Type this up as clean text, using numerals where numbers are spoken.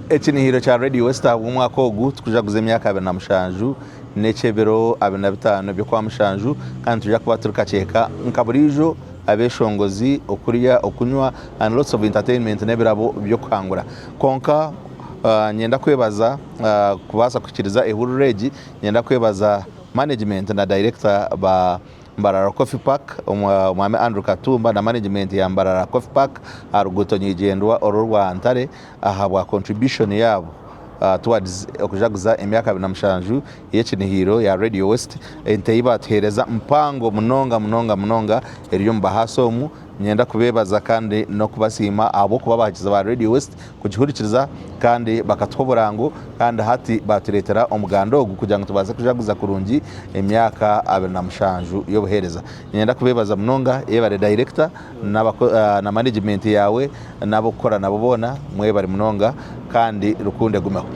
Ekinihiro kya Radio West ahabw'omwaka ogu tukujaguza emyaka 27 n'eky'ebiro 25 by'Okwamushanju kandi nitwija kuba turi kakyeka nka buriijo abeshongozi, okurya, okunywa and lots of entertainment n'ebirabo by'okuhangura. Kwonka nyenda kwebaza kubaasa kuhikiriza ehururu egi, nyenda kwebaza management na director ba Mbarara Coffee Park, Omwami Andrew Katumba na management ya Mbarara Coffee Park aha ruguuto nyeigyendwa oru orwa Ntare ahabwa contribution yaabo towards okujaguza emyaka 27 y'ekinihiiro ya Radio West. Ente ei baatuheereza mpango munonga munonga munonga eri omu bahaasi omu. Niinyenda kubeebaza kandi n'okubasiima ahabw'okuba abahagizi ba Radio West kugihurikiriza kandi bakatuha oburango kandi hati baatureetera omuganda ogu kugira ngu tubaase kujaguza kurungi emyaka 27 y'obuheereza. Niinyenda kubeebaza munonga yebare dayirekita na manegimenti yaawe n'ab'okukora nabo boona mwebare munonga kandi rukundo egumeho.